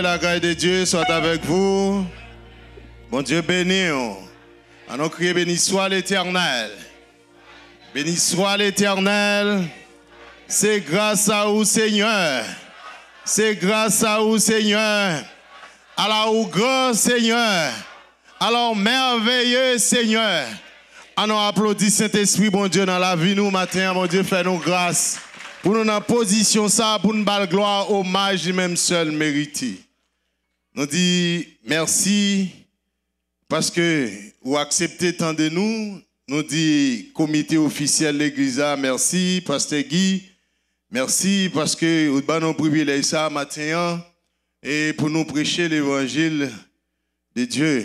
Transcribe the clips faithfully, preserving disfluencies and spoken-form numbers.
La grâce de Dieu soit avec vous. Bondye beni w. Ann nou kriye: Béni soit l'Éternel. Béni soit l'Éternel. Se gras a ou, Senyè. Se gras a ou, Senyè. Ala ou gran, Senyè. Ala ou mèveye, Senyè. Ann nou aplodi Sentespri Bondye nan lavi nou maten an. Bondye fè nou gras pou nou nan pozisyon sa a, pou n ba l glwa, omaj li menm sèl merite. Nou di mèsi paske ou aksepte tande nou. Nou di komite ofisyèl legliz la mèsi, Pastè Guy, mèsi paske ou ban nou privilèj sa a maten an e pou nou preche levanjil de Dye.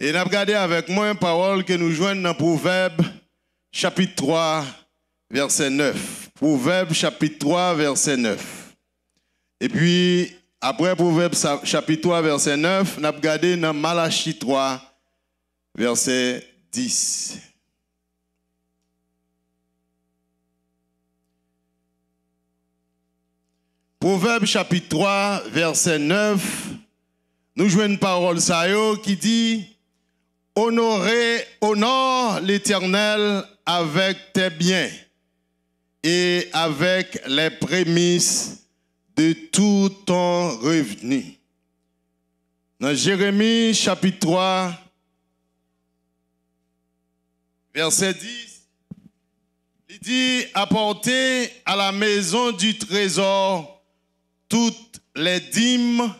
E n ap gade avèk mwen pawòl ke nou jwenn nan Pwovèb chapit twa, vèsè nèf. Pwovèb chapit twa, vèsè nèf. Epi, apre Pwovèb sa- chapit twa, vèsè nèf, n ap gade nan Malachi twa, vèsè dis. Pwovèb chapit twa, vèsè nèf, nou jwenn pawòl sa yo ki di, Honorez, honore l'Éternel avec tes biens et avec les prémices de tout ton revenu. Nan Jeremi chapit twa, vèsè dis, li di, Apportez à la maison du trésor toutes les dîmes,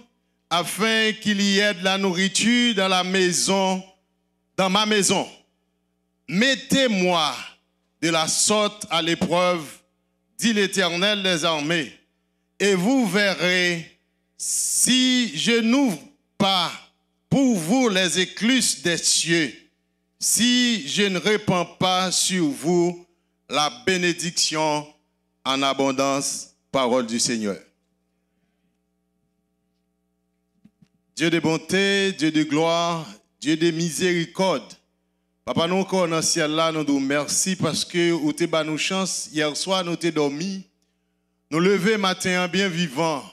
afin qu'il y ait de la nourriture dans la maison, dans ma maison. Mettez-moi de la sorte à l'épreuve, dit l'Éternel des armées, et vous verrez si je n'ouvre pas pour vous les écluses des cieux, si je ne répands pas sur vous la bénédiction en abondance. Parole du Seigneur. Dieu de bonté, Dieu de gloire, Dieu de miséricorde. Papa nou ankò nan syèl la, nou di w mèsi paske ou te ba nou chans yè swa, nou te dòmi. Nou leve maten an byen vivan,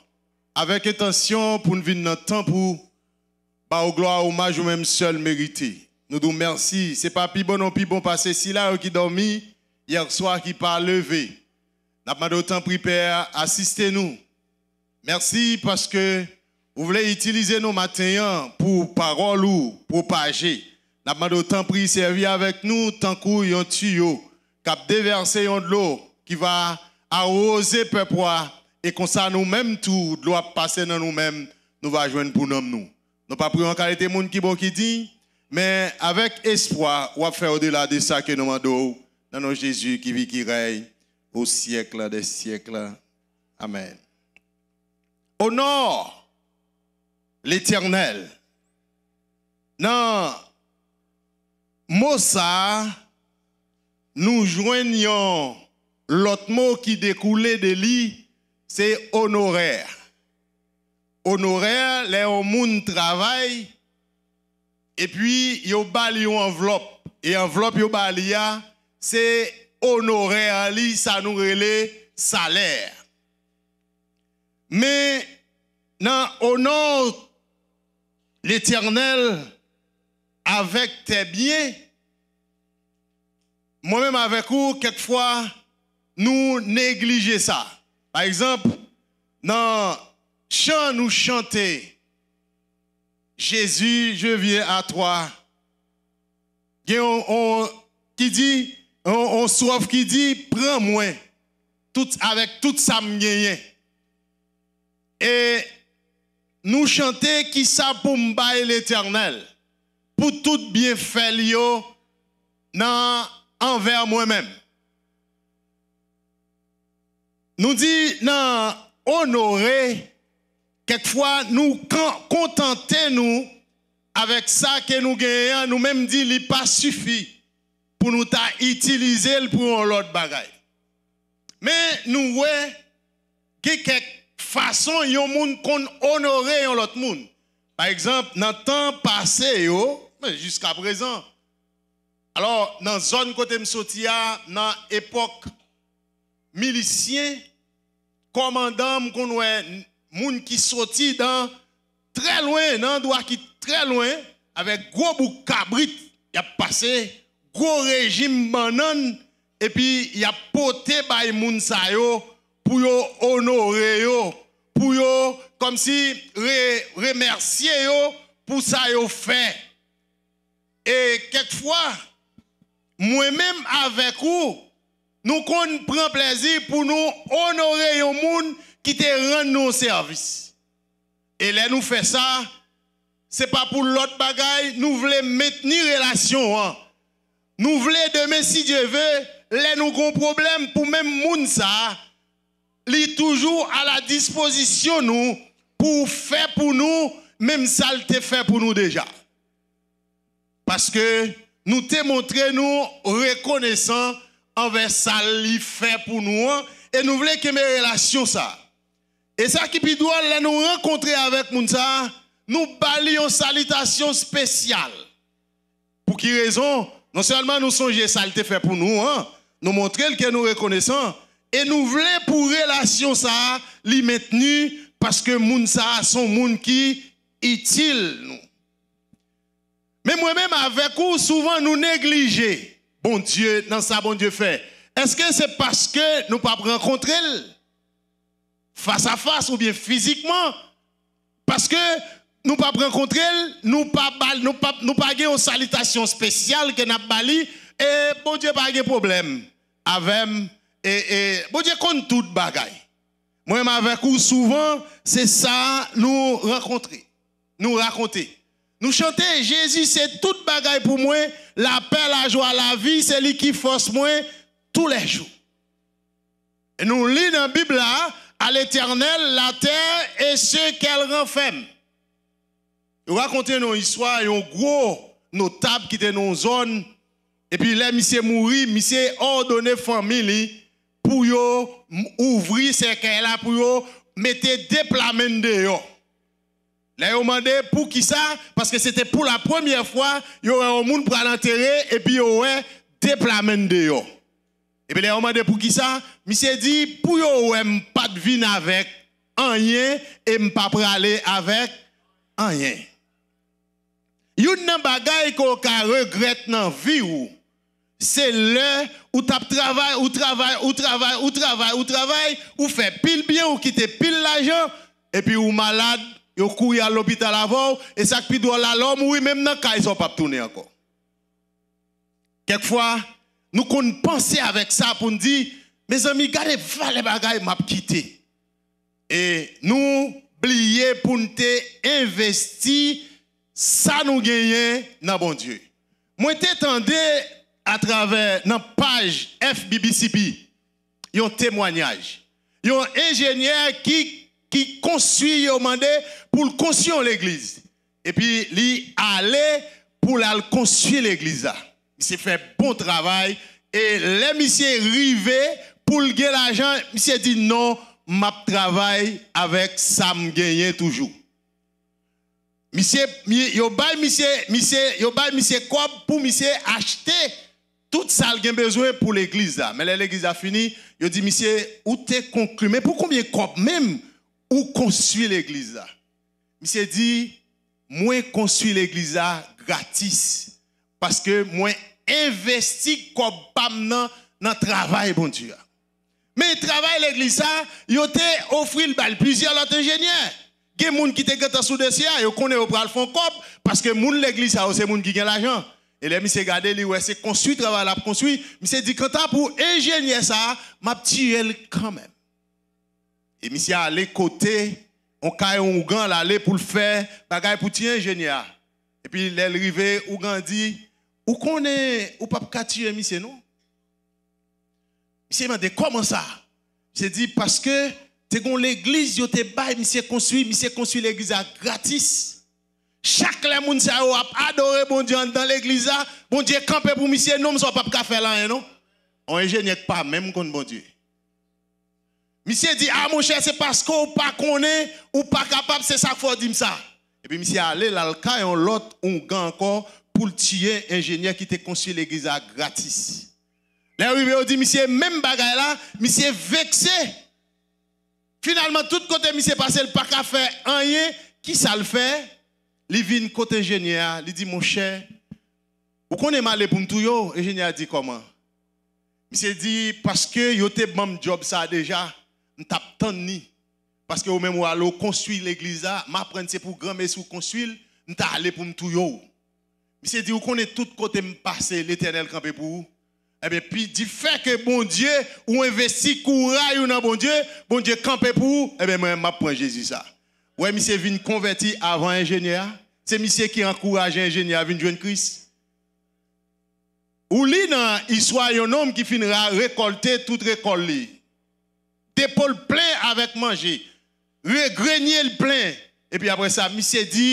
avèk entansyon pou n vin nan tanp ou, ba w glwa, omaj ou menm sèl merite. Nou di w mèsi, se pa pi bon non, pi bon pase sila yo ki dòmi yè swa, ki pa leve. N ap mande w tanpri, Pè, asiste nou. Mèsi paske ou vle itilize nou maten an pou pawòl ou pwopaje. N ap mande w tanpri sèvi avèk nou tankou yon tiyo k ap devèse yon dlo ki va awoze pèp ou a, e konsa nou menm tou, dlo ap pase nan nou menm, nou va jwenn pou nanm nou. Nou pa priye an kalite moun ki bon ki diy, men avèk espwa w ap fè odela de sa ke nou mande w, nan non Jezi ki viv ki rèy au siècle des siècles. Amèn. Honore l'Éternel. Nan mo sa a, nou jwenn yon lòt mo ki dekoule de li, se onorè. Onorè, lè yon moun travay, epi yo ba li yon anvlòp, e anvlòp yo ba li a, se onorè li, sa nou rele salè. Men nan honore l'Éternel avec tes biens, mwen menm avèk ou, kèk fwa, nou neglije sa. Pa egzanp, nan chan nou chante, Jésus, je viens à toi. Gen yon, yon ki di, yon, yon swaf ki di, pran mwen tout, avèk tout sa m genyen. E nou chante, kisa pou m bay Letènèl pou tout byenfè li yo nan, anvè mwen menm. Nou di nan onore, kèk fwa nou kan-, kontante nou avèk sa ke nou genyen an, nou menm di li pa sifi pou nou ta itilize l pou yon lòt bagay. Men nou wè gen kèk fason yon moun konn onore yon lòt moun. Pa egzanp, nan tan pase yo, men jiska prezan, alò, nan zòn kote m soti a, nan epòk milisyen, kòmandan, m konn wè moun ki soti nan trè lwen, nan andwa ki trè lwen, avèk gwo bouk kabrit, y ap pase gwo rejim bannann, epi y ap pote bay moun sa yo pou yo onore yo, pou yo kòmsi re, remèsye yo pou sa yo fè. E kèk fwa, mwen menm avèk ou, nou konn pran plèzi pou nou onore yon moun ki te rann nou yon sèvis. E lè nou fè sa, se pa pou lòt bagay, nou vle mentni relasyon an. Nou vle demen, si Dye ve, lè nou gon pwoblèm pou menm moun sa a, li toujou a la dispozisyon nou pou fè pou nou menm sa l te fè pou nou deja. Paske nou te montre nou rekonesan anvè sa li fè pou nou an, e nou vle kenbe relasyon sa. E sa ki pi dwòl, lè nou rankontre avèk moun sa, nou ba li yon salitasyon espesyal. Pou ki rezon? Non sèlman nou sonje sa l te fè pou nou an, nou montre l ke nou rekonesan, e nou vle pou relasyon sa a li mentni, paske moun sa a se yon moun ki itil nou. Men mwen menm avèk ou, souvan nou neglije Bondye nan sa Bondye fè. Èske se paske nou p ap rankontre l fas a fas oubyen fizikman? Paske nou p ap rankontre l, nou pa ba, nou pa, nou pa gen yon salitasyon espesyal ke n ap ba li, e Bondye pa gen pwoblèm avè m, e, e Bondye konn tout bagay. Mwen menm avèk ou, souvan, se sa nou rankontre, nou rakonte. Nou chante, Jezi se tout bagay pou mwen, lapè, lajwa, lavi, se li ki fòs mwen toulèjou. E nou li nan Bib la, à l'Éternel la terre et ce qu'elle renferme. Yo rakonte nou istwa yon gwo notab ki te nan yon zòn, epi lè misye mouri, misye òdone fanmi li pou yo m-, ouvri sèkèy la, pou yo mete de pla menn deyò. Lè yo mande poukisa, paske se te pou la premyè fwa yo wè yon moun pral antere, epi yo wè de pla menn deyò. Epi lè yo mande poukisa, misye di, pou yo wè m pa t vin avèk anyen e m pa prale avèk anyen. Youn nan bagay ke w ka regrèt nan vi w, se lè ou t ap travay, ou travay, ou travay, ou travay, ou travay, ou fè pil byen, ou kite pil lajan, epi ou malad, yo kouri al lopital avè w, e sa k pi dwòl la, lè w mouri, menm nan kay sa w p ap tounen ankò. Kèk fwa, nou konn panse avèk sa pou n di, mezanmi, gade valè bagay m ap kite. E nou bliye pou n te envesti sa nou genyen nan Bondye. Mwen te tande atravè, nan paj F B B C P, yon temwanyaj. Yon enjenyè ki, ki konstwi, yo mande pou l konstwi yon legliz. Epi li ale pou l al konstwi legliz la. Misye fè bon travay. E lè misye rive pou l gen lajan, misye di, "Non, m ap travay avèk sa m genyen toujou." Misye, mi-, yo bay misye, misye, yo bay misye kòb pou misye achte tout sa l gen bezwen pou legliz la. Men lè legliz la fini, yo di misye, "Ou te konkli, men pou konbyen kòb menm ou konstwi legliz la?" Misye di, "Mwen konstwi legliz la gratis, paske mwen envesti kòb pa m nan, nan travay Bondye a." Men travay legliz sa, yo te ofri l bay plizyè lòt enjenyè. Gen moun ki te gentan sou dosye a, yo konnen yo pral fè yon kòb, paske moun legliz sa yo se moun ki gen lajan. E lè misye gade, li wè se konstwi travay l ap konstwi, misye di, "Kanta pou enjenyè sa a, m ap tiye l kanmenm." E misye ale kote yon kay yon ougan, l ale pou l fè bagay pou tiye enjenyè a. Epi lè l rive, ougan di, "Ou konnen ou p ap ka tiye misye non." Misye mande, "Kòman sa?" Misye di, "Paske te gon legliz yo te bay misye konstwi, misye konstwi legliz la gratis. Chak lè moun sa yo ap adore Bondye anndan legliz la, Bondye kanpe pou misye, non, misye p ap ka fè l anyen non." On enjenyè k pa menm konn Bondye. Misye di, "A monchè, se paske w pa konnen, ou pa kapab, se sa k fè w di m sa." Epi misye ale, l al kay yon lòt ougan ankò pou l tiye enjenyè ki te konstwi legliz la gratis. Lè yo rive, yo di misye menm bagay la, misye vekse. Finalman, tout kote misye pase, l pa ka fè anyen. Kisa l fè? Li vin kote enjenyè a, li di, monchè, ou konnen m ale pou m touye w? Enjenyè a di, kòman? Misye di, paske yo te ban m djòb sa a deja, m t ap tann li. Paske ou menm ou ale w konstwi legliz la, m aprann se pou granmesi w konstwi l, m ta ale pou m touye w. Misye di, ou konnen tout kote m pase, Letènèl kanpe pou ou. Ebyen, pi difè ke Bondye, ou envesti kouray ou nan Bondye, Bondye kanpe pou ou, ebyen, mwen, m ap pran Jezi sa. Ou wè, misye vin konvèti avan enjenyè a. Se misye ki ankouraje enjenyè a vin jwenn Kris. Ou li nan istwa yon nonm ki fin ra-, rekòlte tout rekòl li. Depo l plen avèk manje. Re-, grenye l plen. Epi apre sa, misye di,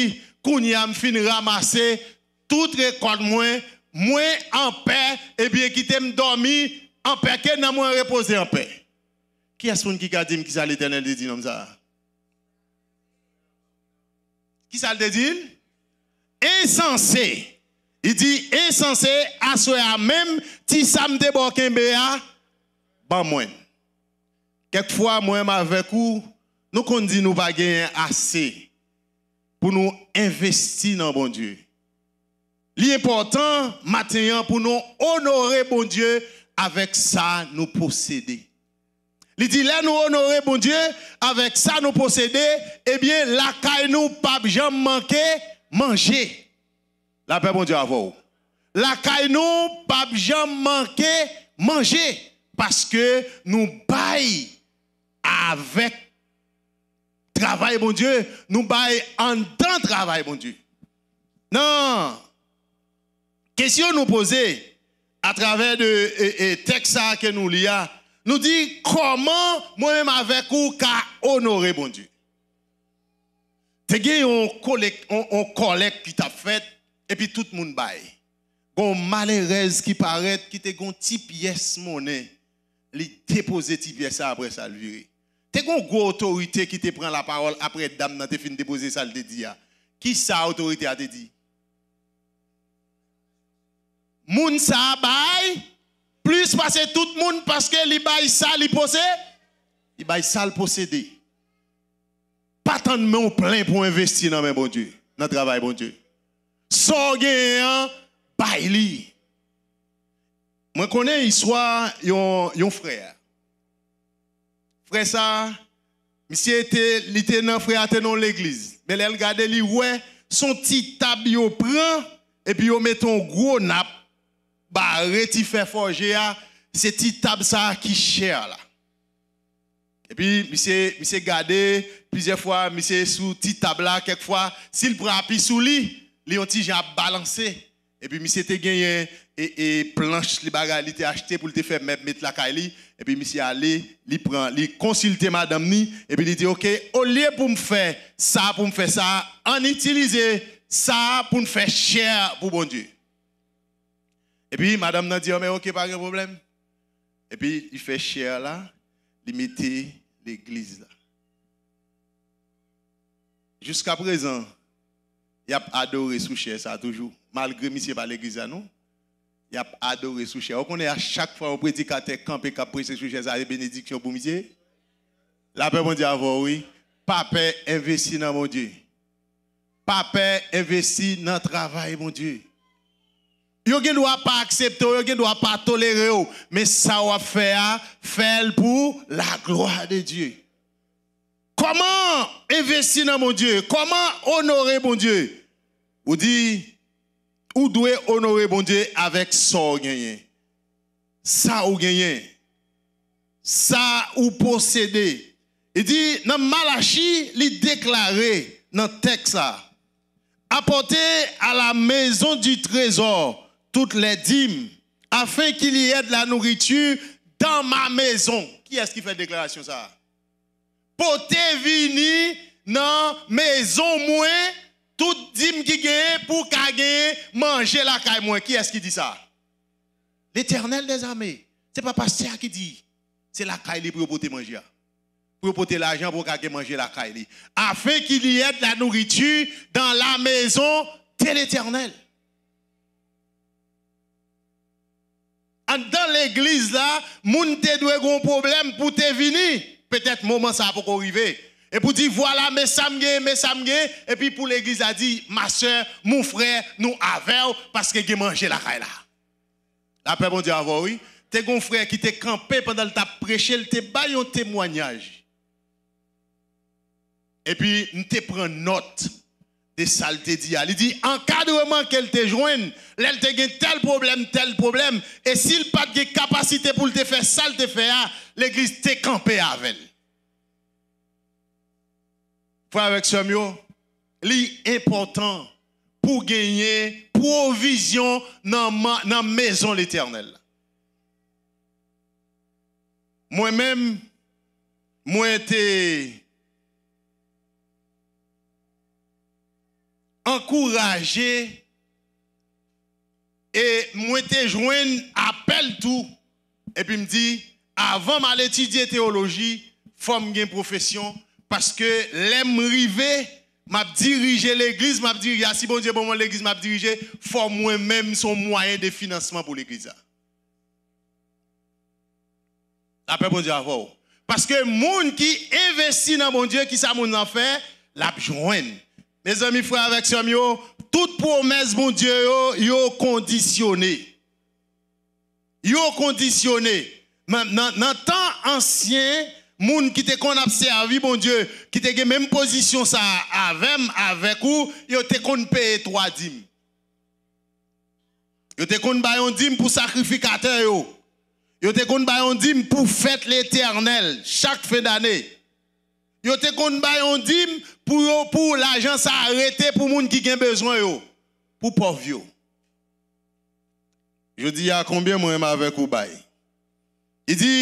kounye a m fin ranmase tout rekòt mwen, mwen anpè, ebyen kite m dòmi anpè, ke nanm mwen repoze anpè. Kiyès moun ki ka di m kisa Letènèl te di nonm sa a? Kisa l te di l? Ensanse. Li di, ensanse, aswè a menm, ti sa m te ba w kenbe a, ban mwen. Kèk fwa, mwen menm avèk ou, nou konn di nou pa genyen ase pou nou envesti nan Bondye. Li enpòtan, maten an, pou nou onore Bondye avèk sa nou posede. Li di, lè nou onore Bondye avèk sa nou posede, ebyen, lakay nou p ap janm manke manje. Lapè Bondye avè w. Lakay nou p ap janm manke manje, paske nou bay avèk travay Bondye, nou bay anndan travay Bondye. Nan kesyon nou poze atravè de, e, e, tèks sa a ke nou li a, nou di, kòman mwen menm avèk ou ka onore Bondye? Te gen yon kolèk, yon, yon kòlèk ki t ap fèt, epi tout moun bay. Gon malerèz ki parèt, ki te gon ti pyès monnen, li depoze ti pyès sa, apre sa, l vire. Te gon gwo otorite ki te pran lapawòl apre dam nan te fin depoze sa l te di a. Kisa otorite a te di? Moun sa a bay plis pase tout moun, paske li bay sa li pose-, li bay sa l posede. Pa tann men w plen pou w envesti nan men Bondye, nan travay Bondye. Sa w genyen an, bay li. Mwen konnen istwa yon, yon frè. Frè sa a, misye te, li te nan, frè a te nan yon legliz. Men lè l gade, li wè s on ti tab yo pran, epi yo mete yon gwo nap bare ti fè fòje a, se ti tab sa a ki chè la. Epi misye, misye gade, plizyè fwa, misye sou ti tab la, kèk fwa, si l pran api sou li, li yon ti jan ap balanse. Epi misye te genyen, e, e, planch li bagay, li te achte pou l te fè mèb met lakay li. Epi misye ale, li pran, li konsilte madanm ni, epi li di, oke, olye pou m fè sa, pou m fè sa, ann itilize sa pou n fè chè pou Bondye. Epi madanm nan di, anben, oke, pa gen pwoblèm. Epi li fè chè la, li mete legliz la. Jiskaprezan, y ap adore sou chè sa toujou, malgre misye pa legliz la non. Y ap adore sou chè. Ou konnen, a chak fwa yon predikatè kanpe k ap preche sou chè sa, se benediksyon pou misye. Lapè Bondye avè w, wi. Pa pè envesti nan Bondye. Pa pè envesti nan travay Bondye. Yo gen dwa pa aksepte w, yo gen dwa pa tolere w, men sa w ap fè a, fè l pou la gloire de Dieu. Kòman envesti nan Bondye? Kòman onore Bondye? Ou di, ou dwe onore Bondye avèk sa w genyen. Sa ou genyen. Sa ou posede. Li di, nan Malachi, li deklare nan tèks la, apportez à la maison du trésor toutes les dîmes, afin qu'il y ait de la nourriture dans ma maison. Kiyès ki fè deklarasyon sa a? Pote vini nan mezon mwen tout dim ki genyen pou w ka genyen manje lakay mwen. Kiyès ki di sa? Letènèl dèzame. Se pa pastè a ki di. Se lakay li pou yo pote manje a. Pou yo pote lajan pou yo ka gen manje lakay li. Afin qu'il y ait de la nourriture dans la maison de l'Éternel. Anndan legliz la, moun te dwe gen yon pwoblèm pou te vini. petèt moman sa a poko rive. E pou di, vwala, men sa m gen, men sa m gen, epi pou legliz la di, ma sè, mon frè, nou avè w, paske gen manje lakay la. Lapè Bondye avè w, wi. Te gen yon frè ki te kanpe pandan l t ap preche, l te bay yon temwayaj. Epi m te pran nòt de sa l te di a. Li di ankadreman ke l te jwenn lè l te gen tèl pwoblèm, tèl pwoblèm, e si l pa t gen kapasite pou l te fè sa l te fè a, legliz te kanpe avè l. Frè avèk sè m yo, li enpòtan pou genyen pwovizyon nan, ma- nan mezon Letènèl la. Mwen menm, mwen te ankouraje e mwen te jwenn apèl tou. Epi m di, avan m al etidye teyoloji, fò m gen pwofesyon, paske lè m rive, m ap dirije legliz, m ap dirije, a, si Bondye ban mwen legliz, m ap dirije, fò mwen menm se yon mwayen de finansman pou legliz la. Lapè Bondye avè w. Paske moun ki envesti nan Bondye, ki sa moun nan fè? L ap jwenn. Mezanmi, frè avèk sè m yo, tout pwomès Bondye yo, yo kondisyone. Yo kondisyone. Nan, nan, nan tan ansyen, moun ki te konn ap sèvi Bondye, ki te gen menm pozisyon sa a avè m, avèk ou, yo te konn peye twa dim. Yo te konn bay yon dim pou sakrifikatè yo. Yo te konn bay yon dim pou fèt Letènèl chak fen dane. Yo te konn bay yon dim pou yo, pou lajan sa a rete pou moun ki gen bezwen yo, pou pòv yo. Jodi a, konbyen mwen menm avèk ou bay? Li di,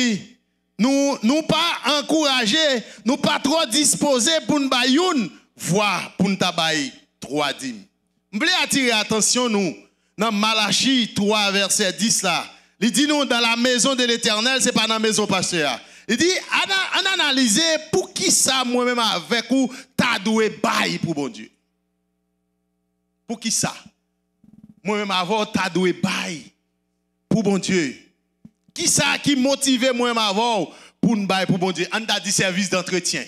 nou, nou pa ankouraje, nou pa twò dispoze pou n bay youn, vwa pou n ta bay twa dim. M vle atire atansyon nou nan Malachi twa vèsè dis la. Li di nou, dans la maison de l'Éternel, se pa nan mezon pastè a. Li di, ann, ann analize poukisa mwen menm avèk ou ta dwe bay pou Bondye. Poukisa mwen menm avè w ta dwe bay pou Bondye? Kisa ki motive mwen menm avè w pou n bay pou Bondye? Ann ta di sèvis dantretyen.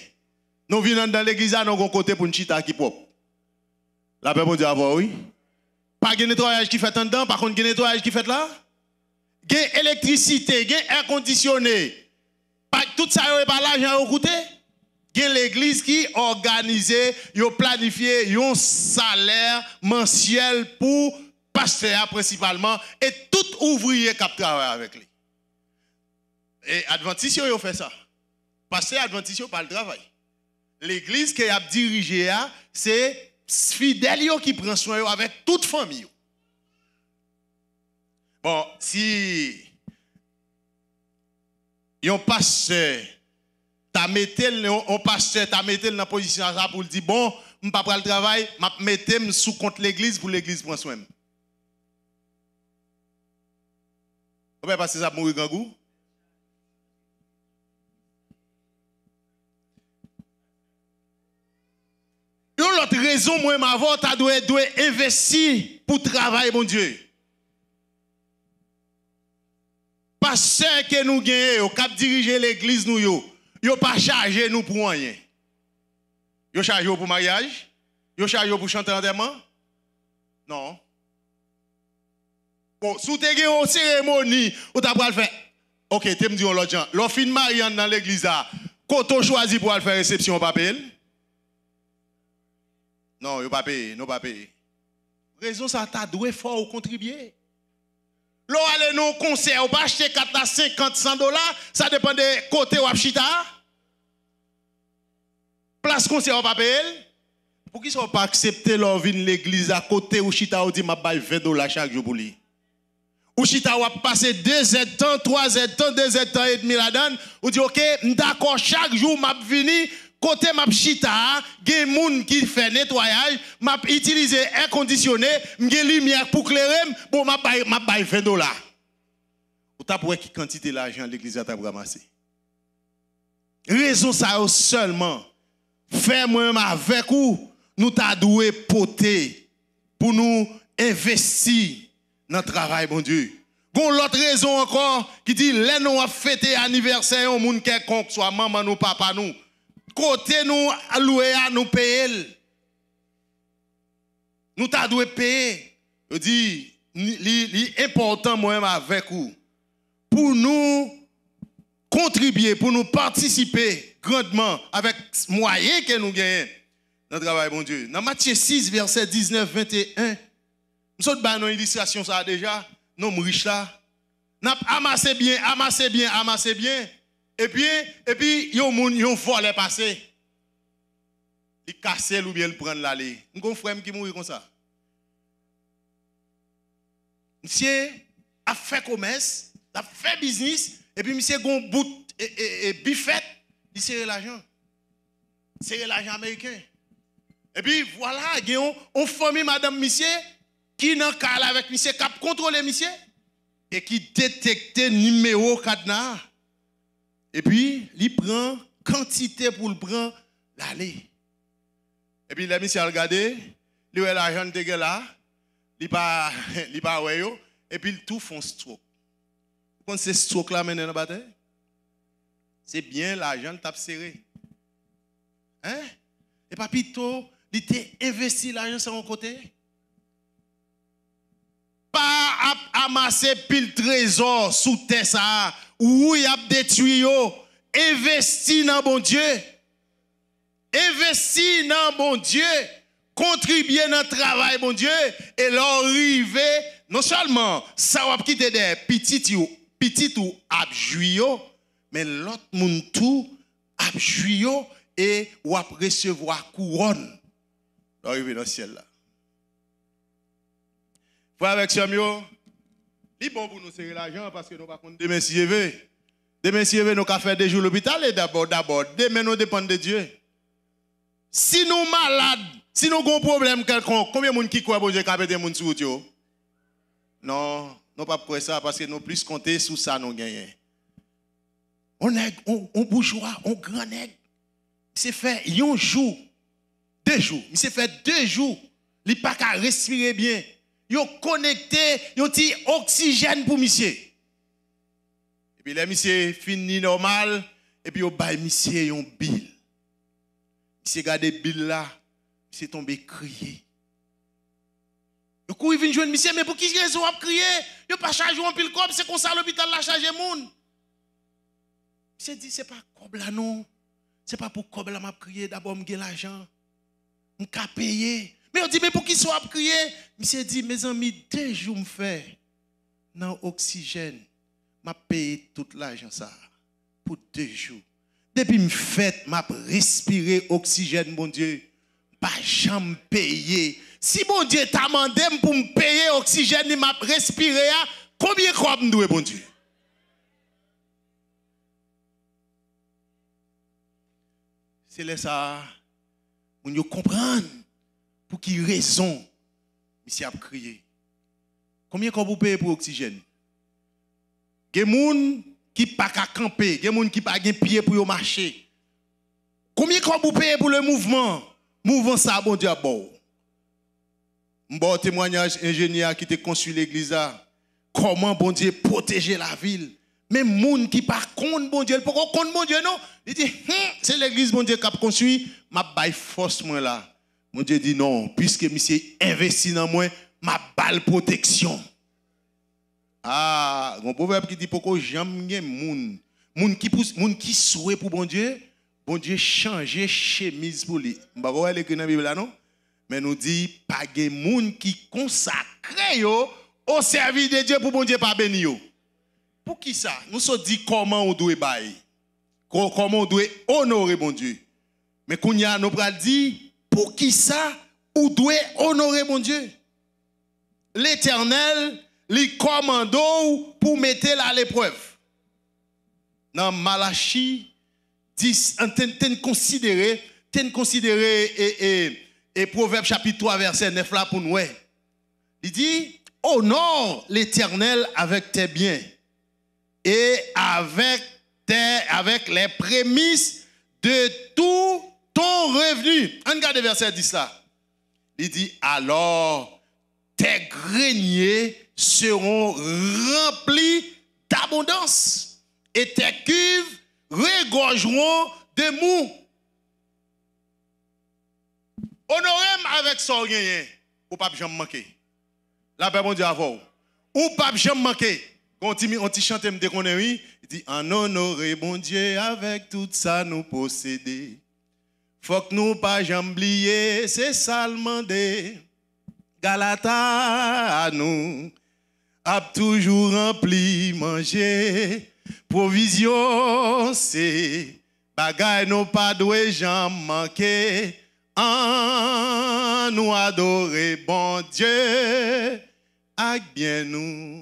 Nou vin anndan legliz la, nou gon kote pou n chita ki pwòp. Lapè Bondye avè w, wi. Pa gen netwayaj ki fèt anndan, pa konn gen netwayaj ki fèt la? Gen elektrisite, gen èkondisyone. Pa, tout sa yo, e pa lajan yo koute? Gen legliz ki òganize, yo planifye yon salè mansyèl pou pastè a prensipalman e tout ouvriye k ap travay avèk li. E advantis yo, yo fè sa. Pastè advantis yo pa al travay. Legliz ke y ap dirije a, se fidèl yo ki pran swen yo avèk tout fanmi yo. Bon, si yon pastè ta mete l, yon, yon pastè ta mete l nan pozisyon sa pou l di, bon, m pa pral travay, m ap mete m sou kont legliz pou legliz pran swen m. Ou pa pastè sa ap mouri grangou? Yon lòt rezon mwen menm avè w ta dwe, dwe envesti pou travay Bondye. Pastè ke nou genyen yo, k ap dirije legliz nou yo, yo pa chaje nou pou anyen. Yo chaje w pou maryaj? Yo chaje w pou chante antèman? Non. Bon, si w te gen yon seremoni ou ta pral fè, oke, te m di yon lòt jan. Lè w fin marye anndan legliz la, kote w chwazi pou w al fè resepsyon, w pa peye l? Non, yo pa peye, nou pa peye. Rezon sa ta dwe fè w kontribye. Lè w ale nan yon konsè, ou pa achte kat la senkant, san dola, sa depann de kote w ap chita a. Plas konsè a, ou pa peye l? Poukisa w pa aksepte lè w vin legliz la, kote ou chita, ou di, m ap bay ven dola chak jou pou li? Ou chita, w ap pase de zèdtan, twa zèdtan, de zèdtan edmi ladan l, ou di, oke, m dakò, chak jou m ap vini, kote m ap chita a, gen moun ki fè netwayaj, m ap itilize èkondisyone, m gen limyè pou klere m, bon, m ap bay, m ap bay ven dola. Ou t ap wè ki kantite lajan legliz la t ap ranmase. Rezon sa yo sèlman fè mwen menm avèk ou, nou ta dwe pote pou nou envesti nan travay Bondye. Gon lòt rezon ankò ki di lè nou ap fete anivèsè yon moun kèlkonk, swa manman nou, papa nou, kote nou lwe a, nou peye l. Nou ta dwe peye. Yo di, li, li, li enpòtan mwen menm avèk ou pou nou kontribye, pou nou patisipe grandman avèk mwayen ke nou genyen nan travay Bondye. Nan Matye sis, vèsè diznèf, venteyen, m sot bay nou ilistrasyon sa a deja, nonm rich la. N ap amase byen, amase byen, amase byen. Epi, epi yon moun, yon vòlè pase. Li kase l oubyen li pran l ale. M gon frè m ki mouri konsa. Misye ap fè komès, l ap fè biznis, epi misye gon bout e, e, e bifèt, li sere lajan. Sere lajan ameriken. Epi vwala, gen yon, yon fanmi madanm misye ki nan kay la avèk misye, k ap kontwole misye, e ki detekte nimewo kadna a. Epi, li pran kantite pou l pran, l ale. Epi, lè misye al gade, li wè lajan l te gen la, li pa, li pa wè yo, epi l tou fè yon stroke. Ou konn se stroke la mennen l anba tè? Se byen lajan l t ap sere. Hein? E pa pito li te envesti lajan sa yon kote? Pa ap amase pil trezò sou tè sa a. Wi, y ap detwi yo. Envesti nan Bondye. Envesti nan Bondye. Kontribye nan travay Bondye. E lè w rive, non sèlman sa w ap kite dèyè, pitit ou, pitit ou ap jwi yo, men lòt moun tou ap jwi yo e w ap resevwa kouwòn lè w rive nan syèl la. Frè avèk sè m yo, li bon pou nou sere lajan paske nou pa konn demen si Dye vle. Demen si Dye vle, nou ka fè de jou lopital e dabò, dabò, demen nou depann de Dye. Si nou malad, si nou gon pwoblèm kèlkonk, konbyen moun ki kwè Bondye ka mete moun sou wout yo? Non, nou p ap kwè sa paske nou plis konte sou sa nou genyen. On nèg, on, on boujwa, on gran nèg. Misye fè yon jou, de jou. Misye fè de jou, li pa ka respire byen. Yo konekte yon ti oksijèn pou misye. Epi lè misye fin ni nòmal, epi yo bay misye yon bil. Misye gade bil la, misye tonbe kriye. Yo kouri vin jwenn misye, men pou ki rezon w ap kriye? Yo pa chaje w anpil kòb, se konsa lopital la chaje moun. Misye di, se pa kòb la non. Se pa pou kòb la m ap kriye, dabò m gen lajan. M ka peye. Men yo di, men pou ki sa w ap kriye? Misye di, mezanmi, de jou m fè nan oksijèn, m ap peye tout lajan sa a pou de jou. Depi m fèt, m ap respire oksijèn, Bondye. M pa janm peye. Si Bondye ta mande m pou m peye oksijèn li m ap respire a, konbyen kòb m dwe Bondye? Se lè sa a, moun yo konprann pou ki rezon misye ap kriye. Konbyen kòb ou peye pou oksijèn? Gen moun ki pa ka kanpe, gen moun ki pa gen pye pou yo mache. Konbyen kòb ou peye pou le mouvman? Mouvman sa a Bondye ap ba w. M ba w temwayaj enjenyè a ki te konstwi legliz la. Kòman Bondye pwoteje lavi l. Men moun ki pa konn Bondye, l poko konn Bondye non. Li di, hmm, se legliz Bondye k ap konstwi, m ap bay fòs mwen la. Bondye di non, piske misye envesti nan mwen, m ap ba l pwoteksyon. Ah, gon pwovèb ki di poko janm gen moun. Moun ki pou, moun ki swe pou Bondye, Bondye chanje chemiz pou li. M poko wè l ekri nan Bib la non. Men nou di pa gen moun ki konsakre yo o sèvis de Dye pou Bondye pa beni yo. Poukisa? Nou sot di kòman ou dwe bay. Kò-, kòman ou dwe onore Bondye. Men kounye a nou pral di poukisa ou dwe onore Bondye. Letènèl, li kòmande w pou mete l aleprèv. Nan Malachi dis, ann, te n, te n konsidere, te n konsidere e, e, e Pwovèb chapit twa vèsè nèf la pou n wè. Li di, Honore l'Éternel avec tes biens et avec tes, avec les prémices de tout ton revenu. Ann gade vèsè dis la. Li di, alors, Tes greniers seront remplis d'abondance, et tes cuves regorgeront de mou. Onore m avèk sa w genyen, ou p ap janm manke. Lapè Bondye avè w. Ou p ap janm manke. Gon ti, yon ti chante m te konnen, wi. Li di, ann onore Bondye avèk tout sa nou posede. Fòk nou pa janm bliye, se sa l mande. Galata nou ap toujou ranpli manje. Pwovizyon se bagay nou pa dwe janm manke. Ann nou adore Bondye ak byen nou.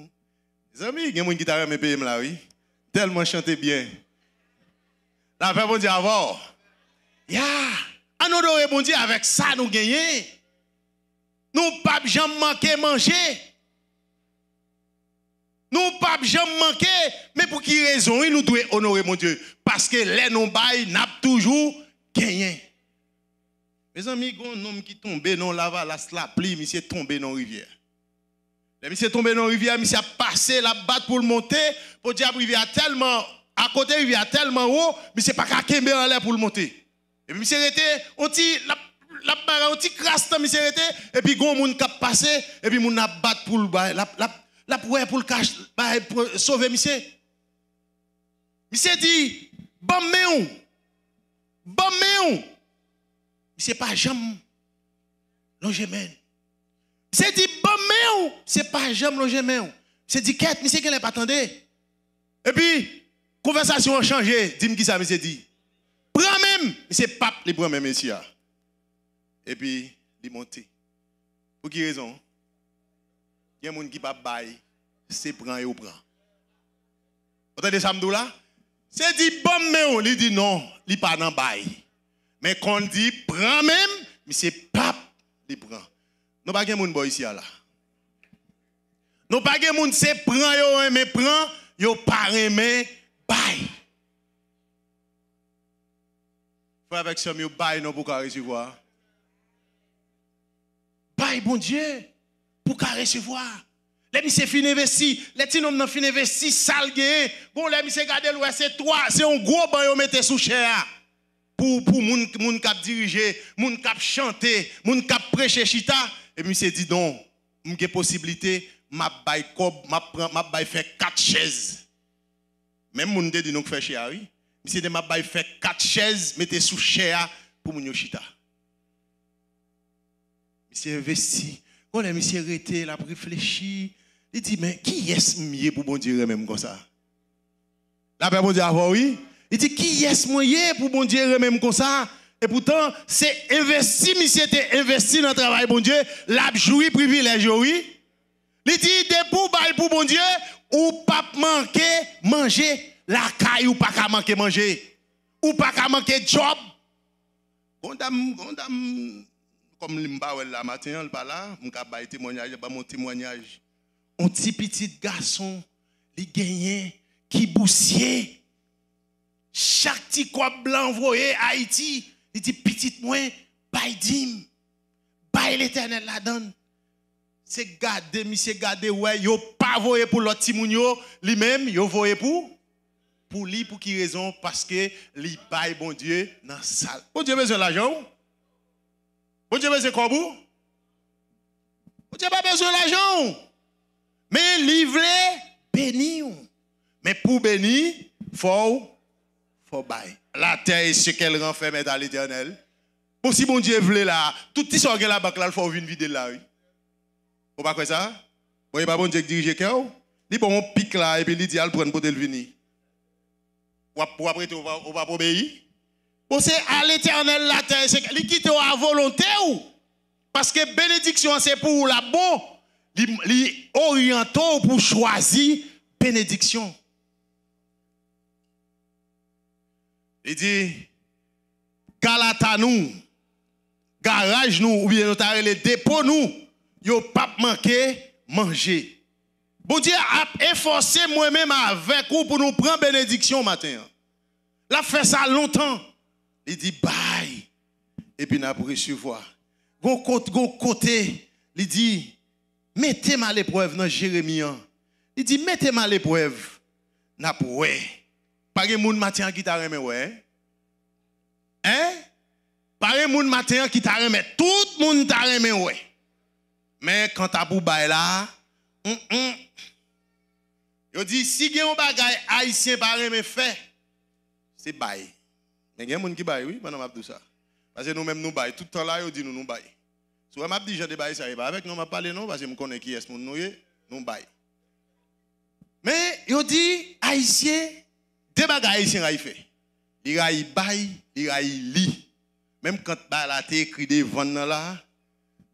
Mezanmi, gen moun ki ta renmen peye m la, wi. Tèlman chante byen. Lapè Bondye avè w. Ya! Ann onore Bondye avèk sa nou genyen. Nou p ap janm manke manje. Nou p ap janm manke. Men pou ki rezon, wi, nou dwe onore Bondye? Paske lè nou bay, n ap toujou genyen. Mezanmi, gen yon nonm ki tonbe nan yon lavalas lapli, misye tonbe nan yon rivyè. Lè misye tonbe nan yon rivyè, misye ap pase, l ap bat pou l monte, podyab rivyè a tèlman, akote rivyè a tèlman wo, misye pa ka kenbe anlè pou l monte. Epi misye rete, on ti, l ap, l ap bagay, on ti kras tan misye rete, epi gen yon moun k ap pase, epi moun nan ap bat pou l bay, l ap, l ap, l ap wè pou l ka bay, pou sove misye. Misye di, ban m men w, ban m men w. Misye pa janm lonje men l. Misye di, ban m men w, misye pa janm lonje men l. Misye di, kèt, misye genlè pa tande. Epi, konvèsasyon an chanje, di m kisa misye di. Pran men m, misye pap, li pran men mesye a. Epi, li monte. Pou ki rezon? Gen moun ki p ap bay, se pran yo pran. Ou tande sa m di w la? Se di, ban m men w, li di non, li pa nan bay. Men kon l di, pran men m, misye pap, li pran. Nou pa gen moun bò isi a la. Nou pa gen moun, se pran yo renmen pran, yo pa renmen bay. Frè avèk sè m yo, bay non pou w ka resevwa. Bay Bondye pou w ka resevwa. Lè misye fin envesti, lè ti nonm nan fin envesti sa l genyen, bon, lè misye gade l wè se twa, se yon gwo ban yo mete sou chè a. Pou, pou moun, moun k ap dirije, moun k ap chante, moun k ap preche chita. Epi misye di, non, m gen posiblite, m ap bay kòb, m ap pran, m ap bay fè kat chèz. Menm moun te di nou k fè chè a, wi. Misye di, m ap bay fè kat chèz, mete sou chè a pou moun yo chita. Misye envesti. Gon lè misye rete, l ap reflechi. Li di, men kiyès m ye pou Bondye renmen m konsa? Lapè Bondye avè w, wi. Li di, kiyès mwen ye pou Bondye renmen m konsa? Epoutan, se envesti misye te envesti nan travay Bondye, l ap jwi privilèj yo, wi. Li di, depi w bay pou Bondye, ou p ap manke manje. Lakay ou pa ka manke manje. Ou pa ka manke djòb. Gon dam, gon dam, kòm li m pa wè l la maten an, l pa la, m ka bay temwanyaj, ban m yon temwanyaj. On ti pitit gason, li genyen, ki bousye. Chak ti kòb blan voye Ayiti, li di, pitit mwen, bay dim, bay Letènèl ladann. Se gade, misye gade, wè, yo pa voye pou lòt timoun yo, li menm, yo voye pou, pou li, pou ki rezon? Paske li bay Bondye nan sa l. Bondye bezwen lajan w? Bondye bezwen kòb ou? Bondye pa bezwen lajan w. Men li vle beni w. Men pou w beni, fò w, fò w bay. La terre et ce qu'elle renferme est à l'Éternel. Bon, si Bondye vle la, tout ti sa w gen labank la, l fò w vin vide l la, wi. Ou pa kwè sa? Bon, e pa Bondye k dirije kè w? Li ba w yon pik la, epi li di, al pran l pote l vini. W ap, w ap rete, ou pa, ou p ap obeyi? Bon, se à l'Éternel la terre, se, li kite w a volonte w. Paske benediksyon an se pou ou l ap bon. Li, li oryante w pou w chwazi benediksyon. Li di, galata nou, garaj nou, oubyen nou ta rele depo nou, yo p ap manke manje. Bondye ap efòse mwen menm avèk ou pou nou pran benediksyon maten an. L ap fè sa lontan. Li di, bay, epi n ap resevwa. Gon kot-, gon kote, li di, Mete m aleprèv nan Jeremi an. Li di, mete m aleprèv, n ap wè. Pa gen moun maten an ki ta renmen wè, en? En? Pa gen moun maten an ki ta renmen, tout moun ta renmen wè. Men kanta pou bay la, mm, mm. Yo di, si gen yon bagay Ayisyen pa renmen fè, se bay. Men gen moun ki bay, wi, pandan m ap di w sa. Paske nou menm nou bay. Tout tan la, yo di nou, nou bay. Si w wè m ap di jan de bagay sa, e pa avèk nou m ap pale, non, paske m konnen kiyès moun nou ye, nou bay. Men, yo di, Ayisyen, de bagay Ayisyen rayi fè. Li rayi bay, li rayi li. Menm kan bagay la te ekri devan n nan la,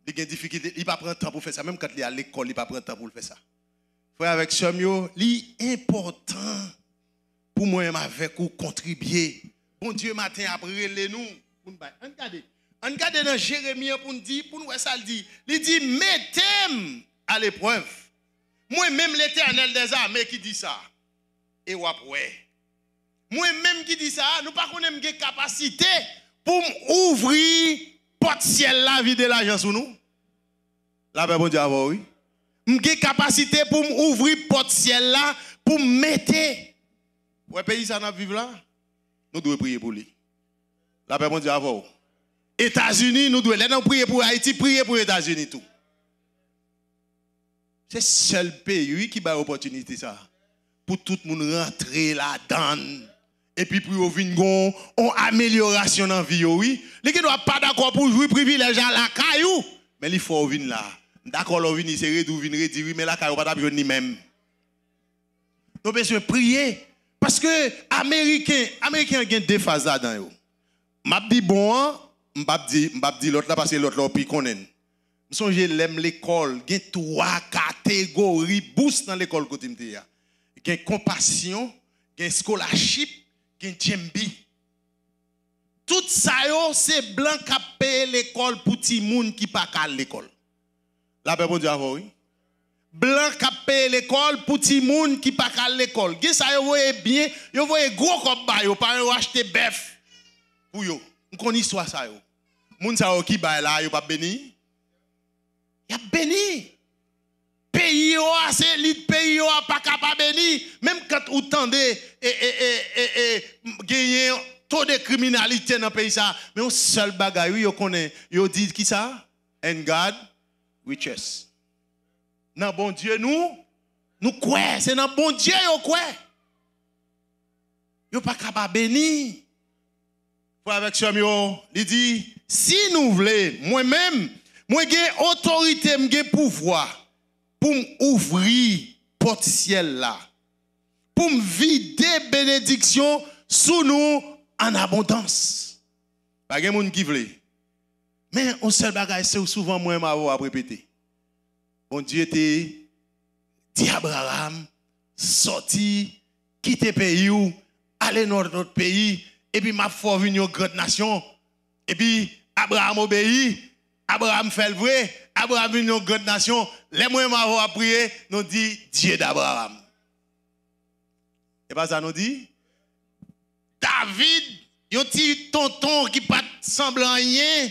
li gen difikilte, li pa pran tan pou fè sa. Menm kan li al lekòl, li pa pran tan pou l fè sa. Frè avèk sè m yo, li enpòtan pou mwen menm avèk ou kontribye. Bondye maten ap rele nou pou n bay. Ann gade. Ann gade nan Jeremi an pou n di, pou n wè sa l di. Li di, mete m aleprèv. Mwen menm Letènèl dèzame ki di sa. E w ap wè. Mwen menm ki di sa, nou pa konnen m gen kapasite pou m ouvri pòt syèl la vide lajan sou nou? Lapè Bondye avè w, wi. M gen kapasite pou m ouvri pòt syèl la, pou m mete. Wè peyi sa n ap viv la, nou dwe priye pou li. Lapè Bondye avè w. Etazini, nou dwe, lè n ap priye pou Ayiti, priye pou Etazini tou. Se sèl peyi, wi, ki bay opòtinite sa a. Pou tout moun rantre ladan l. Epi pou yo vin gon on amelyorasyon nan vi yo, wi. Li gen dwa pa dakò pou w jwi privilèj la lakay ou, men li fè w vin la. M dakò lè w vini, se redi w vin redi, wi, men lakay ou pa t ap jwenn li menm. Nou bezwen priye. Paske Ameriken, Ameriken an gen de faz ladan yo. M ap di bon an, m p ap di, m p ap di lòt la, paske lòt la w pi konnen l. M sonje lè m lekòl, gen twa kategori bous nan lekòl kote m te ye a. Gen konpasyon, gen scholarship, gen J M B. Tout sa yo, se blan k ap peye lekòl pou timoun ki pa ka al lekòl. Lapè Bondye avè w, wi. Blan k ap peye lekòl pou timoun ki pa ka al lekòl. Gen sa yo voye byen, yo voye gwo kòb ba yo, paran yo achte bèf pou yo. M konn istwa sa yo. Moun sa yo ki bay la, yo p ap beni? Y ap beni. Peyi yo a, se elit peyi yo a pa ka pa beni. Menm kan ou tande e, e, e, e, e, genyen to de kriminalite nan peyi sa, men yon sèl bagay, wi, yo konnen. Yo di ki sa? And God we trust. Nan Bondye nou, nou kwè. Se nan Bondye yo kwè. Yo pa ka pa beni. Frè avèk sè m yo, li di, si nou vle, mwen menm, mwen gen otorite, m gen pouvwa pou m ouvri pòt syèl la, pou m vide benediksyon sou nou an abondans. Pa gen moun ki vle. Men, yon sèl bagay, se souvan mwen m avè w ap repete. Bondye te di Abraram, sòti, kite peyi w, ale nan yon lòt peyi, epi m ap fè w vin yon grand nasyon. Epi Abraram obeyi, Abraram fè l vre, Abraram vin yon grand nasyon. Lè mwen m avè w ap priye, nou di, Dieu d'Abraham. E pa sa nou di? David, yon ti tonton ki pa t sanble anyen,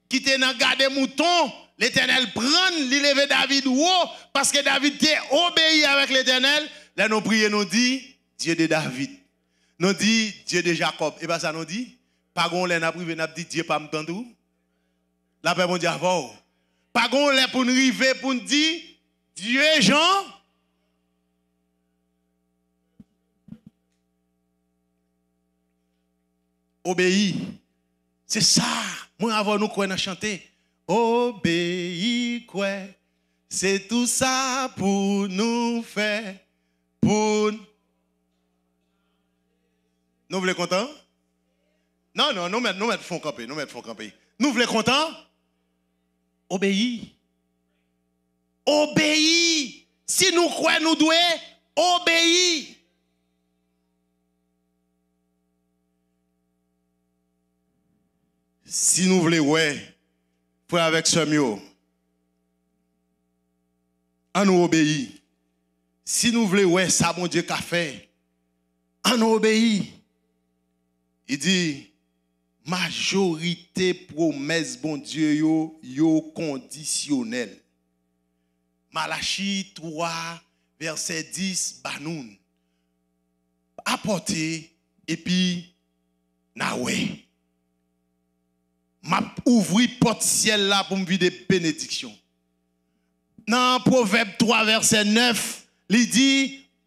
ki te nan gade mouton, Letènèl pran l, li leve David wo, paske David te obeyi avèk Letènèl. Lè nou priye, nou di, Dieu de David. Nou di, Dieu de Jacob. E pa sa nou di? Pa gon lè n ap rive, n ap di, Dye pa m, tande w. Lapè Bondye avè w. Pa gon lè pou n rive, pou n di, Dye Jan. Obeyi. Se sa. Mwen avè w nou kwè nan chante. Obeyi, kwè. Se tou sa pou nou fè. Pou n-, nou vle kontan? Non, non, nou mèt, nou mèt fè w kanpe, nou mèt fè w kanpe. Nou vle kontan? Obeyi. Obeyi. Si nou kwè, nou dwe obeyi. Si nou vle wè, frè avèk sè m yo, ann nou obeyi. Si nou vle wè sa Bondye ka fè, ann nou obeyi. Li di, majorite pwomès Bondye yo, yo kondisyonèl. Malachi twa, vèsè dis ba nou. Apòte, epi n a wè. M ap ouvri pòt syèl la pou m vide benediksyon. Nan Pwovèb twa, vèsè nèf, li di,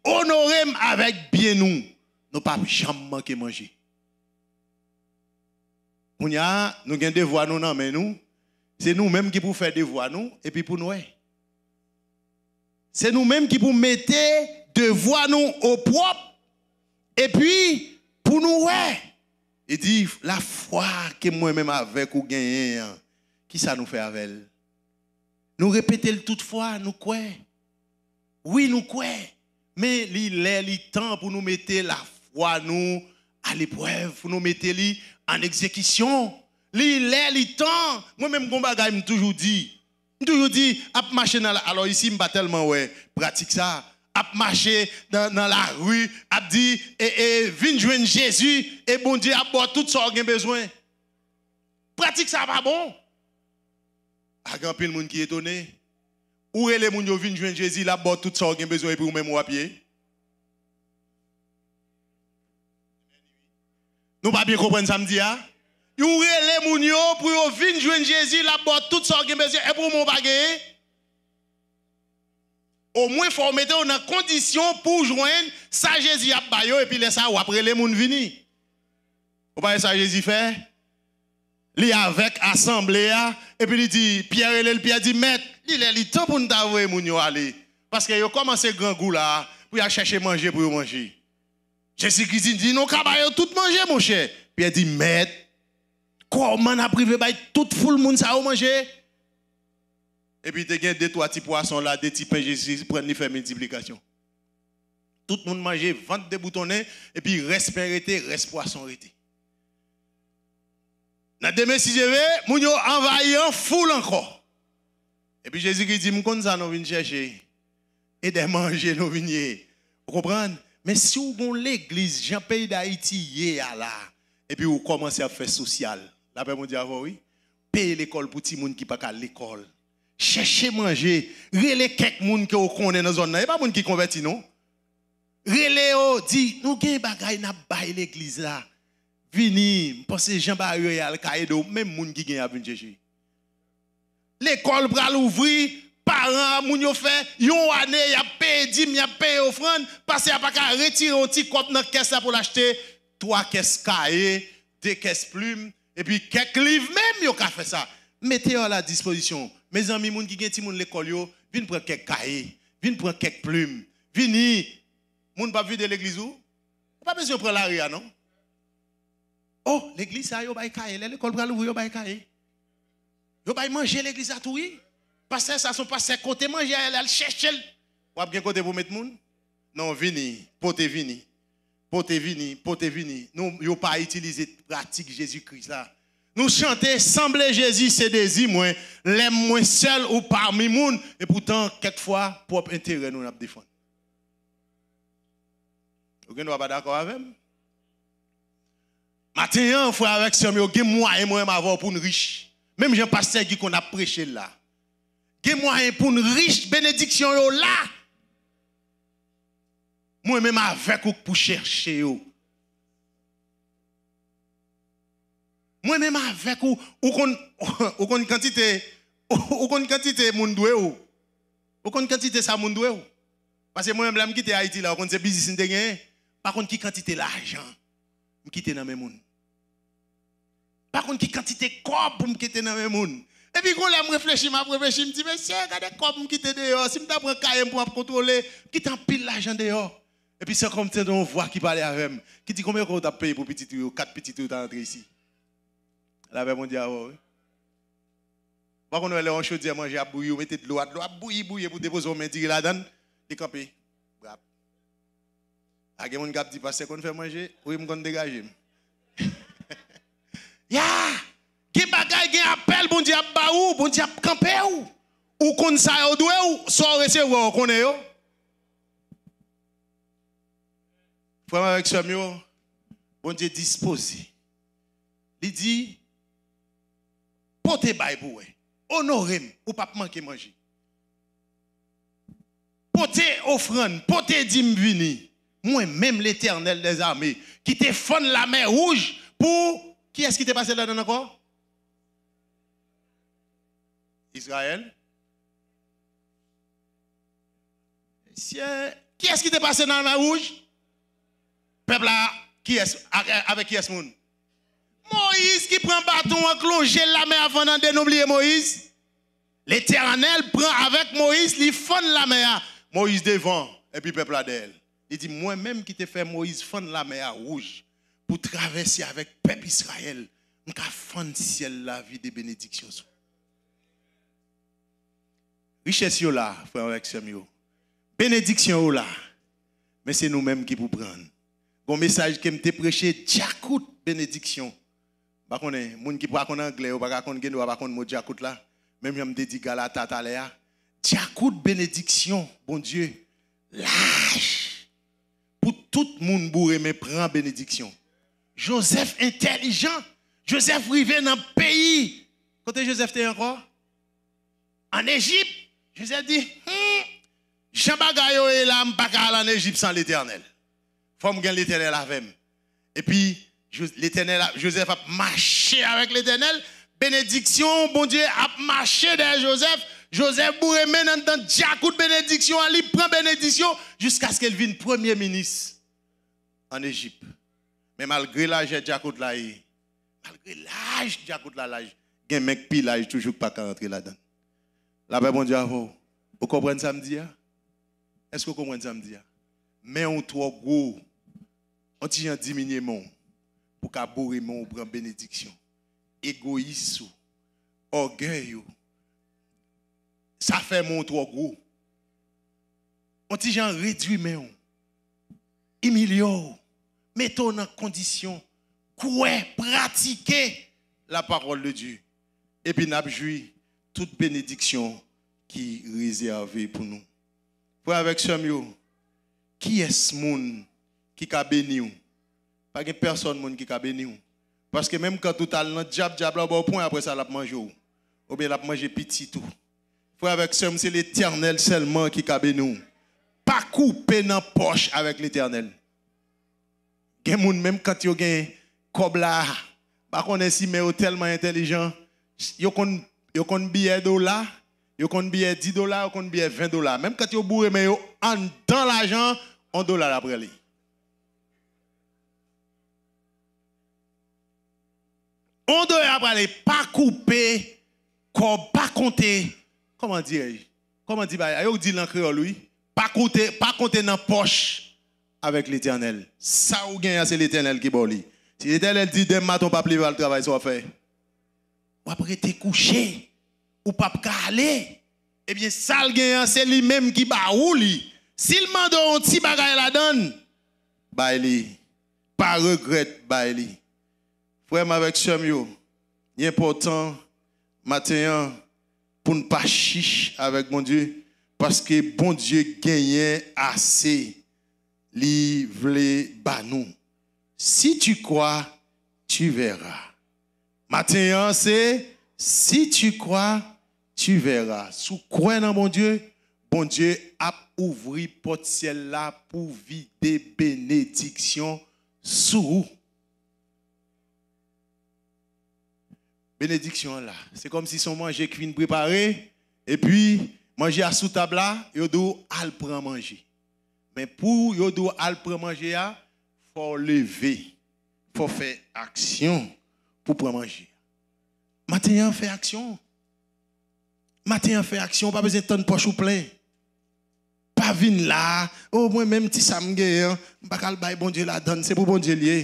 onore m avèk byen nou. Nou p ap janm manke manje. Kounye a, nou gen devwa nou nan men nou. Se nou menm ki pou fè devwa nou, epi pou n wè. Se nou menm ki pou mete devwa nou opwòp, epi pou nou wè. Li di, lafwa ke mwen menm avèk ou genyen an, kisa nou fè avè l? Nou repete l tout fwa, nou kwè. Wi, nou kwè. Men li lè, li tan pou nou mete lafwa nou aleprèv, pou nou mete li an egzekisyon. Li lè, li tan. Mwen menm, gon bagay m toujou di. M toujou di, ap mache nan la, alò isi, m pa tèlman wè pratik sa. Ap mache nan, nan lari, ap di, e, e, vin jwenn Jezi, e Bondye ap ba w tout sa w gen bezwen. Pratik sa pa bon. A, gen anpil moun ki etone. Ou rele moun yo vin jwenn Jezi, l ap ba w tout sa w gen bezwen, epi ou menm w ap ye. Nou pa byen konprann sa m di a? Ou rele moun yo pou yo vin jwenn Jezi, l ap ba w tout sa w gen bezwen, epi ou menm w pa genyen. Omwen, fò w mete w nan kondisyon pou w jwenn sa Jezi ap ba yo, epi lè sa a, w ap rele moun vini. Ou pa wè sa Jezi fè? Li avèk asanble a, epi li di, Pyè rele l, Pyè di, Mèt, li lè li tan pou n ta voye moun yo ale, paske yo kòmanse grangou la, pou y al chèche manje pou yo manje. Jezikri di, di, nou ka ba yo tout manje, monchè. Pyè di, Mèt, kòman n ap rive bay tout foul moun sa yo manje? Epi te gen de twa ti pwason la, de ti pen, Jezi pran, li fè miltiplikasyon. Tout moun manje, vant deboutonnen, epi rès pen rete, rès pwason rete. Nan demen, si Dye vle, moun yo anvayi an foul ankò. Epi Jezikri di, m konn sa nou vin chèche. E dè manje nou vin ye. Ou konprann? Men si w gon legliz, jan peyi Dayiti ye a la, epi w kòmanse ap fè sosyal, lapè Bondye avè w, wi. Peye lekòl pou timoun ki pa ka al lekòl. Chèche manje. Rele kèk moun ke w konnen nan zòn nan. E pa moun ki konvèti, non. Rele yo, di, nou gen bagay n ap bay legliz la. Vini, m panse Jean Barrière al ka ede w, menm moun ki gen ap vin chèche. Lekòl pral ouvri, paran a moun yo fè yon ane, y ap peye dim, y ap peye ofrann, pastè a pa ka retire yon ti kòb nan kès la pou l achte twa kès kaye, de kès plim, epi kèk liv menm yo ka fè sa. Mete yo a la dispozisyon. Mezanmi, moun ki gen timoun lekòl yo, vin pran kèk kaye, vin pran kèk plim, vini. Moun p ap vide legliz ou? Ou pa bezwen pran lari a, non. Oh, legliz sa yo bay kaye. Lè lekòl pral ouvri, yo bay kaye. Yo bay manje legliz la tou, wi. Pastè sa se yon pastè kote manje a, l al chèche l. W ap gen kote pou met moun? Non, vini, pote vini. Pote vini, pote vini. Nou, yo pa itilize pratik Jezi Kris la. Nou chante, sanble Jezi se dezi mwen, lè mwen sèl ou pami moun, epoutan, kèk fwa, pwòp enterè nou n ap defann. Ou gen dwa pa dakò avè m. Maten an, frè avèk sè m yo, gen mwayen mwen menm avè w pou n rich. Menm jan pastè Guy konn ap preche l la. Gen mwayen pou n rich, benediksyon yo la. Mwen menm avèk ou k pou chèche yo. Mwen menm avèk ou, ou konn, ou konn kantite, ou konn kantite moun dwe ou. Ou konn kantite sa moun dwe ou. Paske mwen menm, lè m kite Ayiti la, ou konn se biznis m te genyen. Pa konn ki kantite lajan m kite nan men moun. Pa konn ki kantite kòb pou m kite nan men moun. Epi gon lè m reflechi, m ap reflechi, m di, mesye, gade kòb m kite deyò. Si m ta pran kaye m pou m ap kontwole, m kite anpil lajan deyò. Epi se kòmsi se yon vwa ki pale avè m, ki di, konbyen kòb ou t ap peye pou pitit ou yo, kat pitit ou yo ta rantre isi? Lapè Bondye avè w, wi. Ou pa konn wè lè yon chodyè manje ap bouyi, ou mete dlo a, dlo ap bouyi, bouyi, epi w depoze yon men diri ladan l, li kanpe. Brap. A, gen moun k ap di, pastè konn fè manje? Wi, m konn degaje m. Ya! Gen bagay, gen apèl Bondye ap ba ou, Bondye ap kanpe w. Ou konn sa yo dwe w, sa w resevwa, ou konnen yo. Frè m avèk sè m yo, Bondye dispoze. Li di, pote bay pou wè. Onore m, ou p ap manke manje. pote ofrann, pote dim vini. Mwen menm, Letènèl dèzame, ki te fann Lamè Wouj pou, kiyès ki te pase ladan l ankò? Izrayèl. Mesye, kiyès ki te pase nan Lamè Wouj? Pèp la, kiyès, ak, avèk kiyès moun? Moyiz ki pran baton an, k lonje l lamè a fann annde, nou bliye Moyiz? Letènèl pran avèk Moyiz, li fann lamè a, Moyiz devan, epi pèp la dèyè l. Li di, mwen menm ki te fè Moyiz fann lamè a wouj pou travèse avèk pèp Izrayèl, m ka fann syèl la vide benediksyon sou. Richès yo la, frè m avèk sè m yo. Benediksyon yo la. Men se nou menm ki pou pran l. Gon mesaj ke m te preche, djakout benediksyon. M pa konnen, moun ki pa konn anglè, yo pa ka konn, gen dwa pa konn mo djakout la. Menm jan m te di Galata talè a. Djakout benediksyon Bondye laj pou tout moun boure men pran benediksyon. Jozèf entèlijan. Jozèf rive nan peyi. Kote Jozèf te ye ankò? Ann Ejip. Jozèf di, hmm, jan bagay yo ye la, m pa ka al ann Ejip san Letènèl. Fò m gen Letènèl avè m. Epi, Jo-, Letènèl ap, Jozèf ap mache avèk Letènèl. Benediksyon Bondye ap mache dèyè Jozèf. Jozèf boure men l anndan djakout benediksyon an, li pran benediksyon jiskaske l vin premye minis ann Ejip. Men malgre lajè djakout la ye, malgre laj djakout la laj, gen men k pi laj toujou k pa ka rantre ladan l. Lapè Bondye avè w. Ou konprann sa m di a? Èske w konprann sa m di a? Men w twò gwo. On ti jan diminye men w pou w ka boure men w pran benediksyon. Egoyis ou, ògèy ou, sa fè men w twò gwo. On ti jan redwi men w, imilye w, mete w nan kondisyon, kwè, pratike la parole de Dieu. Epi n ap jwi tout benediksyon ki rezève pou nou. Frè avèk sè m yo, kiyès moun ki ka beni w? Pa gen pèsòn moun ki ka beni w. Paske menm kan tout al nan dyab, dyab la ba w pwen, apre sa l ap manje w. Oubyen l ap manje pitit ou. Frè avèk sè m, se Letènèl sèlman ki ka beni w. Pa koupe nan pòch avèk Letènèl. Gen moun, menm kan yo gen kòb la, pa konnen si men yo tèlman entèlijan, yo konn, yo konn biyè dola, yo konn biyè dis dola, yo konn biyè ven dola. Menm kan yo boure men yo anndan lajan, on dola l ap rele. On dola l ap rele, pa koupe kòb, pa konte, kòman dirèj, kòman di bagay, yo di l an kreyòl, wi. Pa koute, pa konte nan pòch avèk Letènèl. Sa ou genyen an, se Letènèl ki ba w li. Si Letènèl di demen maten w p ap leve al travay, sa w ap fè? W ap rete kouche. Ou p ap ka ale. Ebyen, sa l genyen an, se li menm ki ba ou li. Si l mande w yon ti bagay ladan l, bay li. Pa regrèt bay li. Frè m avèk sè m yo, li enpòtan maten an pou n pa chich avèk Bondye, paske Bondye genyen ase li vle ba nou. Si tu crois, tu verras. Maten an se si tu crois, tu verras. Si w kwè nan Bondye, Bondye ap ouvri pòt syèl la pou vide benediksyon sou ou. Benediksyon an la. Se kòmsi se yon manje ki vin prepare, epi manje a sou tab la, yo di w al pran manje. Men pou yo di w al pran manje a, fò w leve, fò w fè aksyon pou pran manje. Maten an, fè aksyon. Maten an, fè aksyon, w pa bezwen tann pòch ou plen. Pa vin la, o mwen menm ti sa m genyen an, m pa ka al bay Bondye ladan l, se pou Bondye l ye.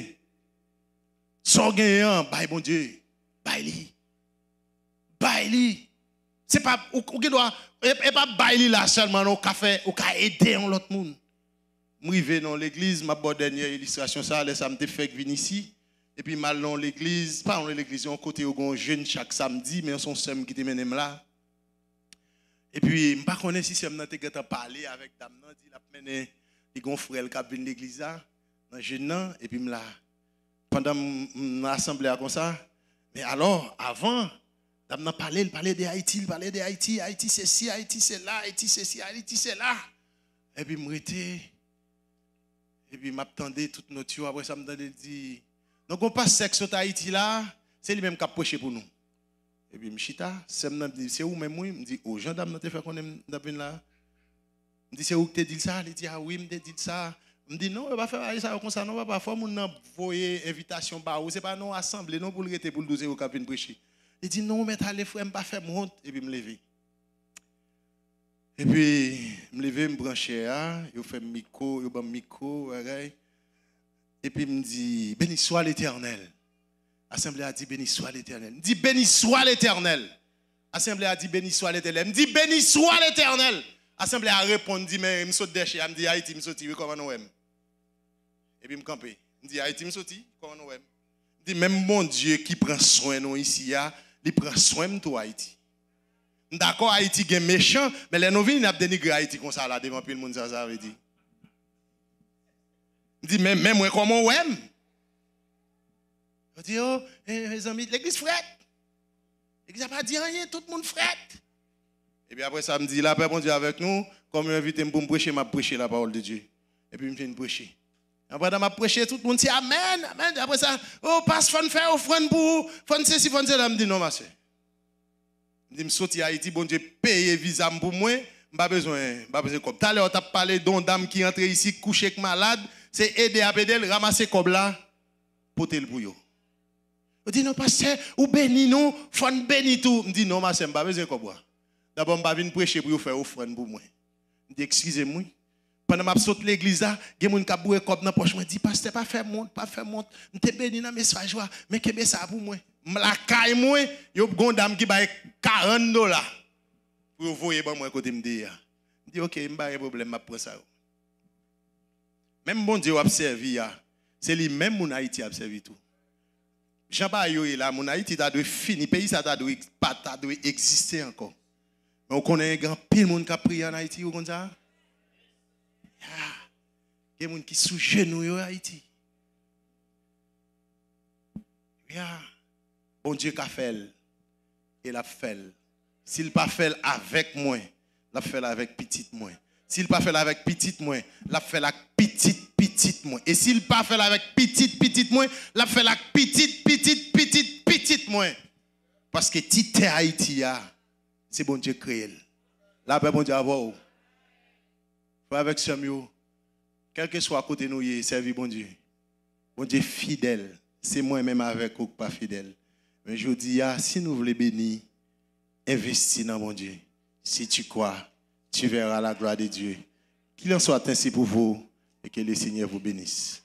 Sa w genyen an, bay Bondye, bay li. Bay li. Se pa, ou, ou gen dwa, e, e pa bay li la sèlman, non, ou ka fè, ou ka ede yon lòt moun. M rive nan yon legliz, m ap ba w dènye ilistrasyon sa, lè sa m te fèk vin isi, epi m al nan yon legliz, pa yon legliz, yon kote yo gen yon jèn chak samdi, men se yon sè m ki te mennen m la. Epi, m pa konnen si sè m nan te gentan pale avèk dam nan, di l ap mennen, li gen yon frè l k ap vin legliz la, nan jèn nan, epi m la. Pandan m, m nan asanble a konsa, men alò, avan, dam nan pale, l pale de Ayiti, l pale de Ayiti, Ayiti sesi, Ayiti sela, Ayiti sesi, Ayiti sela. Epi m rete, epi m ap tande tout nòt yo. Apre sa, m tande l di, "Non, gon pastè k sot Ayiti la, se li menm k ap preche pou nou." Epi m chita, sè m nan di, "Se ou menm, wi." M di, "O, jan dam nan te fè konnen m t ap vin la." M di, "Se ou ki te di l sa?" Li di, "A wi, m te di l sa." M di, "Non, yo pa fè bagay sa yo konsa non, papa. Fò moun nan voye envitasyon ba ou. Se pa nan yon asanble non pou l rete pou l di w se ou k ap vin preche." Li di, "Non, ou mèt ale, frè m, pa fè m wont." Epi m leve. Epi, m leve, m pran chè a, yo fè m mikwo, yo ban m mikwo, bagay. Epi m di, "Béni soit l'Éternel." Asanble a di, "Béni soit l'Éternel." M di, "Béni soit l'Éternel." Asanble a di, "Béni soit l'Éternel." M di, "Béni soit l'Éternel." Asanble a reponn, di, "Men m sot dèyè chè a." M di, "Ayiti m soti, wi, kòman nou wè m?" Epi m kanpe. M di, "Ayiti m soti, kòman nou wè m?" M di, "Menm Bondye ki pran swen nou isi a, li pran swen m tou Ayiti." M dakò Ayiti gen mechan, men lè nou vini n ap denigre Ayiti konsa la devan anpil moun, sa sa vle di. M di, "Men, men mwen kòman w wè m?" Yo di, "O, e, mezanmi, legliz frèt. Legliz la pa di anyen, tout moun frèt." Epi apre sa, m di, "Lapè Bondye avèk nou, kòm yo envite m pou m preche, m ap preche lapawòl de Dye." Epi m fin preche. An pandan m ap preche, tout moun se amèn, amèn. Apre sa, "O, pas, fò n fè ofrann pou ou, fò n sesi, fò n sela." M di, "Non, masè." M di, "M soti Ayiti, Bondye peye viza m pou mwen, m pa bezwen, m pa bezwen kòb." Talè w t ap pale de yon dam ki antre isi, kouche k malad, se ede ap ede l, ranmase kòb la, pote l pou yo. Yo di, "Non, pastè, ou beni nou, fò n beni tou." M di, "Non, masè, m pa bezwen kòb ou a. Dabò, m pa vin preche pou yo fè ofrann pou mwen." M di, "Ekskize m, wi." Pandan m ap sot legliz la, gen moun k ap boure kòb nan pòch mwen, di, "Pastè, pa fè m wont, pa fè m wont. M te beni nan mesaj ou a, men kenbe sa pou mwen." M lakay mwen, yo gon dam ki bay karant dola pou yo voye ban mwen kote m te ye a. M di, "Oke, m pa gen pwoblèm, m ap pran sa yo." Menm Bondye w ap sèvi a, se li menm moun Ayiti ap sèvi tou. Jan bagay yo ye la, moun Ayiti ta dwe fini, peyi sa ta dwe, pa ta dwe egziste ankò. Men w konnen gen anpil moun k ap priye ann Ayiti, ou konn sa? Ya. Gen moun ki sou jenou yo Ayiti. Ya. Bondye ka fè l, e l ap fè l. Si l pa fè l avèk mwen, l ap fè l avèk pitit mwen. Si l pa fè l avèk pitit mwen, l ap fè l ak pitit pitit mwen. E si l pa fè l avèk pitit pitit mwen, l ap fè l ak pitit pitit pitit pitit mwen. Paske ti tè Ayiti a, se Bondye k kreye l. Lapè Bondye avè w. Frè avèk sè m yo, kèlkeswa kote nou ye, sèvi Bondye. Bondye fidèl. Se mwen menm avèk ou k pa fidèl. Men jodi a, si nou vle beni, envesti nan Bondye. Si tu crois, tu verras la gloire de Dieu. Qu'il en soit ainsi pour vous et que le Seigneur vous bénisse.